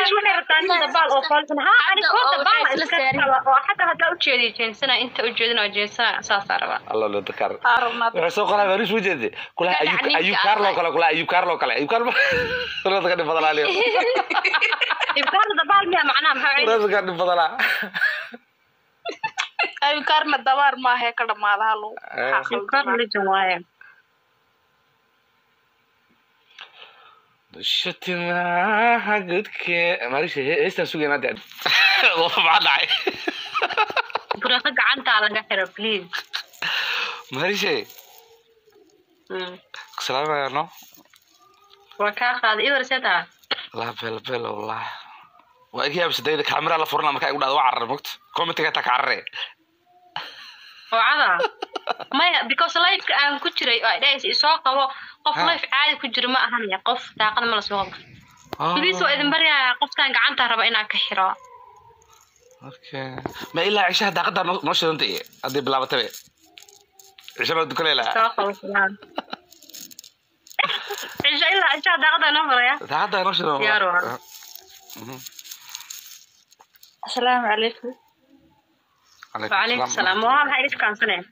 Maarish waxay rabtaa nin dabaal oo foolxun. Haa, ani Hadda koo oo dabaal waxay isla iska saarin. raba oo xataa haddaa ujeediyo jeensana, inta ujeedina oo jeensana, saasaa rabaa. Alla la dakar. Aa, rabnaa. Wuxuu soo qoraa Maarish ujeede kulaha. Dhinac Ayub ninka Ayub Carlo ah. Kale kulaha Ayub Carlo kale, Ayub Carlo dadka dhib badanaa liyo. Ibkaarna dabaal miya macnaha maxaa? Dadka dhib badanaa. Ayukaarna dabaar maahe, ka dhamaada halow. Eh. Ibkaarna legend waaye. Shatimaha godke Maarish heestaan sugaynaa de, maxaa dhacay? Bureeqo gacantaa laga xiro, please. Maarish, salaamaya no. Waa kaa qaaday iwar setaa. La bel bel, wallah waa iga yaabsadayda kaamira la furana markaa igu dhacdo, waa carare mogto, commentiga taa ka carare. Oocada maya, because life-ka aan ku jiray oo ay dhahaysa isoo qabo qof. Ha. Life caadi ku jiro ma ahan qof daaqada ma lasoo qabo. Please, waa idin baryaaya, qofkaan gacanta raba inaan ka xiro. Okay, ma ilaa cishaha daaqadaa noo shidanta iyo haddii bilaabatay cisha noo dukanayla. Soo qabo filan. Cisho ilaa cishaha daaqada noo maraya. Daaqadaa noo shidan. Diyaar waa. Asalaamu calaykum. Wacalaykum salaam. Waa maxay idinkaansaneen?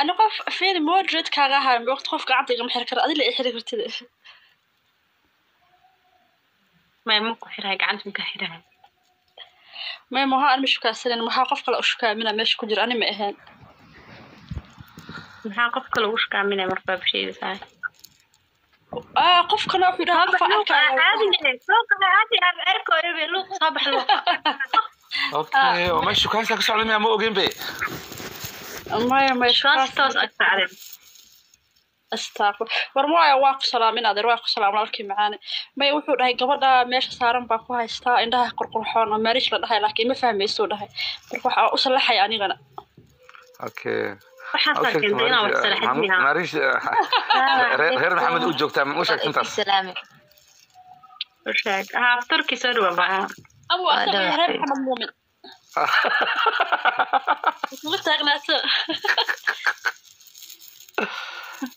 Ani qof fiiri moderate kaaga ahaa waqti, qof gacanta igama xiri karo, adila i xiri kartid. Maya, ma ku xirahay gacanta, ma ka xirahay. Maya, maha an ma shukaasanin, maxaa qof kale u shukaamina meesha ku jira, ani ma ahayn. Maxaa qofka lagu shukaaminaya markaa sheegaysaa? Ah, qof kale wuxuu dhahaa Soo bax qof luuqa. arkaayo. Caadi luuqa, caadi aan arkooyo be luuqa, soo bax luuqa. Okay, oo meesha shukaansa ka socda miyaa? Ma ogeyn be. Maya maya. Shukaansi toos ag sacday. Astaaqfur war maya, waa ku salaamin adeer, waa ku salaam walaalkii macaane. Maya, wuxuu dhahay gabadha meesha saaran baa ku haystaa indhaha qurqurxoon oo Maarish la dhahay, laakiin ma fahmaysuu dhahay, marka waxaa u salaxay anigana. Okay. Waxaasaa keentay inaan wax salaxid miyaa? Maarish reer Maxamed u joogtaa, ma u sheegtay intaas? Salaami. U sheeg haa, Turki soo dhawa baa. Abu Waa asaga dhawaxay. reer Maxamed Muumin kugu taagnaato.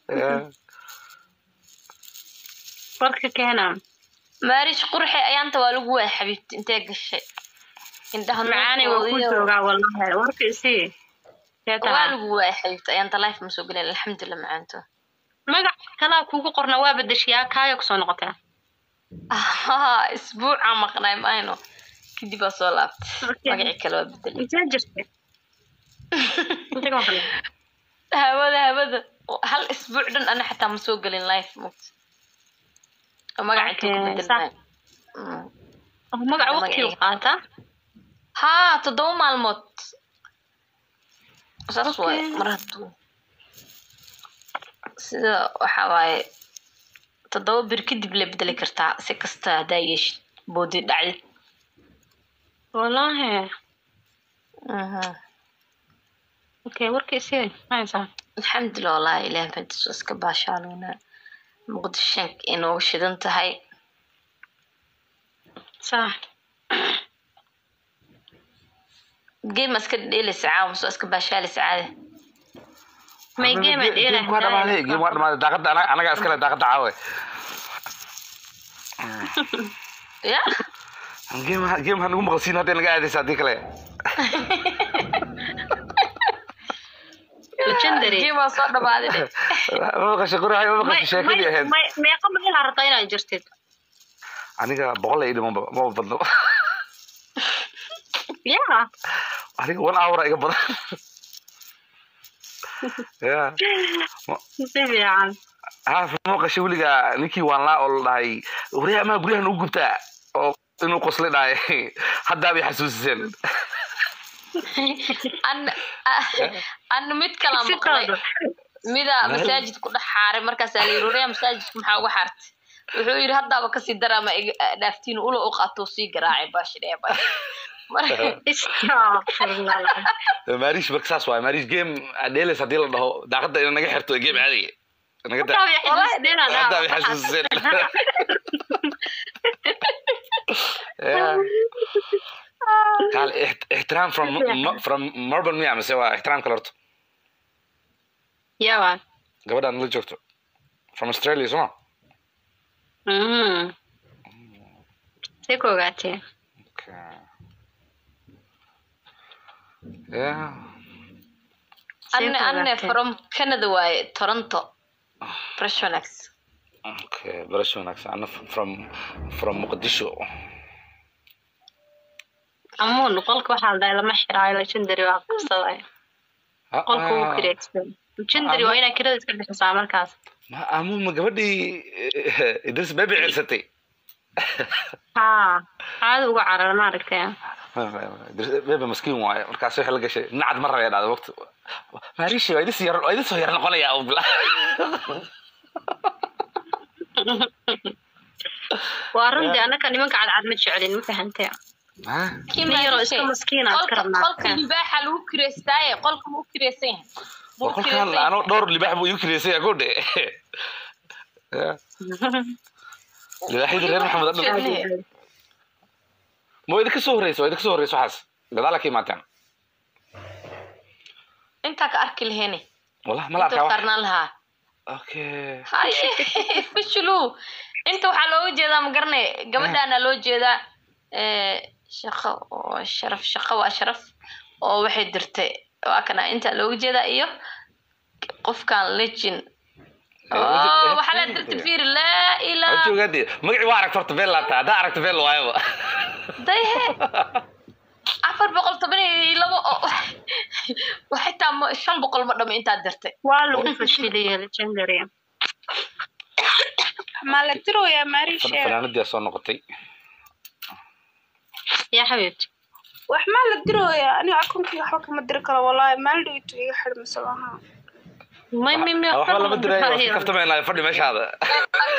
Yeah. Warka keena. Maarish qurxe, ayaanta waa lagu waay xabiibti, intee gashay indhaha? Macaanay, waa ku nuurkooda iyo- joogaa wallahi, warka isii. See Waa tahay? lagu waay xabiibti, ayaanta life ma soo gelin, alxamdulilah macaanto. Magac kalaa kugu qorna, waa bedeshiyaa, kaayo kusoo noqotaa. Haa, isbuuca maqnaay maayno, kadib baa soo laabtay. Okay. Magacii kale waa bedelay. Intee jirtay? Intee ka maqnay? Hawada hawada, hal isbuuc dhan ana xataa ma soo gelin life mugta oo magaca intuu ku Okay, bedelmay. Oo magaca waqtigu qaataa. Haa, 7 maalmood saas waaye. Okay. Mar hadduu sida waxa waaye 7 bir kadib la bedeli kartaa, si kasta haddaa yeeshid boodi dhacdid. Wallahi. Okay, warka isii haysaa. Alxamdulilah wallahi, ilaah mahadiis, waa iska baashaaluuna, Muqdisho inooga shidan tahay. Sax. Game iska dheelaysa caawa mise waa iska baashaalaysa caadi? May game ay dheelahay. Game waa dhamaaday, game waa dhamaaday. Daaqada anaga iskale daaqada caawe. Ya. Game ha nagu maqalsiin hadday naga aadaysa haddii kale. Legendary. Game waa soo dhamaaday. Ma maqashay quraxay? Ma maqashay sheekadii ahayd? Meeqa ma ilaa rabtaa inaad jirtid? Aniga 100 la ii dhimanba, maba badno. Ya. Aniga one hour iga badan ya. Si fiican. Ha, ma maqashay weligaa ninkii waan laa oo la dhahay waryaa amaa guryaha nagu gubtaa oo inuu qosli dhahay? Haddaa bay xasuusiseen. An mid kala Si maqlay. toos. Midaa masaajid ku dhex xaaray, markaasaa la yiri waryaa masaajidku maxaa uga xaartay? Wuxuu yidhi haddaaba kasii daraama iga dhaaftiin, ulo u qaato sii garaacay baashi dhee baashi. Astaghfirullah. Maarish marka saas waay, Maarish game dheelays haddii la dhaho daaqada ina naga xirto game caadiga naga da. Haddaa Haddaa bay bay xasuusiseen. xasuusiseen. Yeah. Kaal ixtiraam from Melbourne miya mise waa ixtiraam kale horta? Yawa. Gabadhaan la joogto from Australia soma? See ku ogaatee? Okay. Yeah. Anne anne from Canada waaye, Toronto. Fresh wanaagsan. Okay, barasho wanaagsan. Ana from Muqdisho. Amuun qolka waxaa la dhahay lama xiraayo, legendary waa qabsaday. Qolka wuu kireegsan. Legendary waa inaa kirada iska bixisaa markaas. Ma amu ma gabadhii Idris Baby cirsatay? Haa, caadi uga carar maaragtay. Idris Baby maskiin waaye, markaas waxay la gashay nacad ma rabay dhacdo waqti. Maariishi waa idin yar, waa idin soo yar noqonaya oo bila. Waa runtii annaka nimanka cadcad ma jecelin, ma fahantay? Ha? Nin yaroo iska maskiin aad ka rabnaa. Qolka libaaxa lagu kireystaaye, qolka ma u kireysan yahay? Waa qolkan anoo dhowr libaax buu igu kireysay yaa gowdhe. Libaaxyada reer Maxamed oo dhan. Ma waa idinka soo horreysa, waa idinka soo horreysa waxaas. Gadaal ka imaateen. Intaa ka arki lahayne. Wallah ma la intuu arkaa wax. Saarnaan lahaa. Okay. Haye, fishulu inta waxaa looga jeedaa ma garanay, gabadhaana loo jeedaa shaqo oo sharaf, shaqo waa sharaf oo waxay dirtay waa kana inta looga jeedaa iyo qofkan legend. Oh, waxaa la dirtay fiiri laa ilaa Waa joogaadii. Magacii waa aragta horta beel laabtaa. Haddaa aragta beel waayaba. Dayhe 412 oo wax xitaa 500 ma dhamo intaad dirtay. Waa lagu fashiliyay legendary. Ma la diroyaa Maariishe? Fanaanadii soo noqotay. Yaa xabiibti. Wax maa la diroyaa? Aniga akoonkii waxba kama diri karo wallaahi, maalin dhow intuu iga xidh mise laha. May may may. Waxba lama diraayo, waa iska kaftamaynaa, fadhi meeshaada.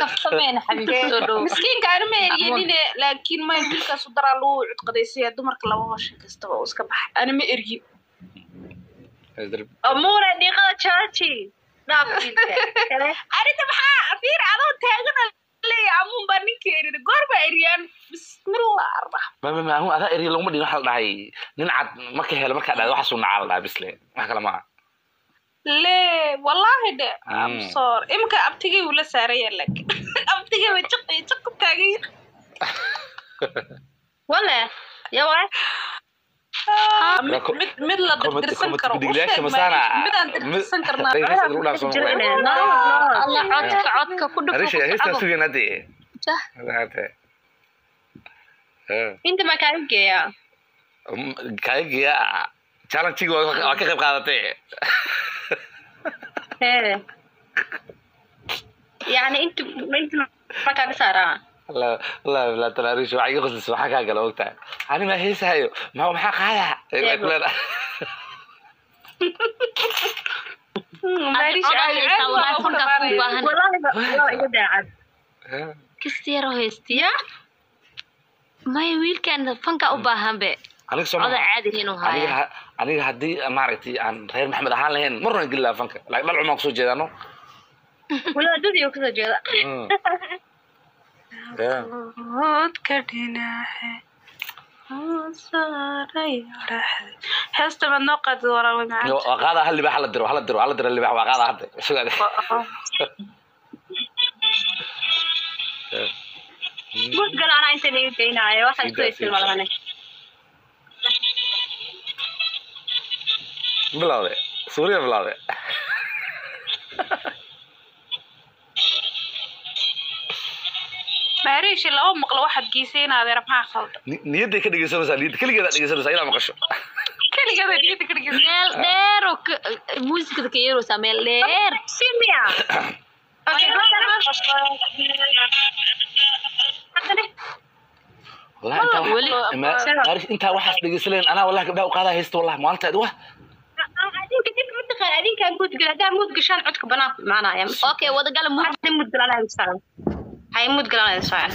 Kaftameena xabiibti, soo dhow. Miskiinka ani ma eryenine, laakiin may wiilkaasu daraa lagu cudqadaysaya dumarka laba hoshin kastaba uu iska baxay, ani ma eryin. Amuure dhiiqada jaaji. Dhaaf wiilka. Kale. Arrinta maxaa fiir adoo taagana leeya amuun baa ninka erida goor baa eryaan, bismillah arraxmaan. Ma ma adaa eriya laguma dhigin, waxa la dhahay nin cad marka helo markaa dhahdo waxaasuu nacaa la dhahay bisle, wax kale maaha. Le wallaahi de I'm sorry, imika abtigay wuu la saaraya, laakiin abtigay ba jiq iyo jiq ku taagan yahay. Wale. Yaa waay. Mid mid mid la dirdirsan karo u Kudiglayaasha sheeg masaana. Maariish, midaan dirdirsan karnaa. No, no. Allah codka codka ku dhufo. Arisha ku heestaa sacabo. sugeen hadde. Jah. Inta ma kaaga geeyaa? Kaaga challenge waa ka qayb qaadatay. Hee. Yani inta inta ma kaaga saaraa? La la la tala Arisha waxaa iga qoslaysa, waxaa kaa gala ogtahay ani ma heesahayo, maxaa qaadaa ay ku leedahay. Maariish Cod caadi haysaa, caadi wallahi waa ugu fankaa kuu dhamaanaya. baahan. Wallaahi waa iga daacad. Kasti yaroo haystiya maya, wiilkan fanka u baahan be. Aniga soo coda caadi inuu aniga haya. Aniga haddii maaragtay aan reer Maxamed ahaan lahayn mar waan geli lahaa fanka, laakiin dhal cumaan kusoo jeedaano. Wadaadadii kasoo jeeda. Codka dhinace oo saaray oraxda. Heesta baad noo qaadid walaal macaan. Waa qaada hal libaax hala diro, hala diro, hala diro libaax, waa qaada hadda sugaade. Mudgal anaa inta laga geynaayo waxaa isku haysin malahane. Bilowde suuriya bilowde. Maariish lama maqlo, waxaad geysay inaad maxaa khaldan? Niyadday ka dhegeysanaysaa, niyadda keligeedaa dhegeysanaysaa ilaa maqasho. Keligeeda niyadda ka dhegeysan. Meel dheer oo muusikada ka yeeraysaa meel dheer. Simia. Okay, haddana. Wallahi intaa Weli- intaa waxaas dhegeysan anaa wallahi gabdhaha u qaadaa haysta wallahi maalinta wah. Adinka dib mataqaan, adinkaa mudgal haddaa mudgashaan codka banaanku imaanaya. Okay, wadagala muud. Hadda mudgal anaa idin saaran. Hay mudgal anaa idin saaran.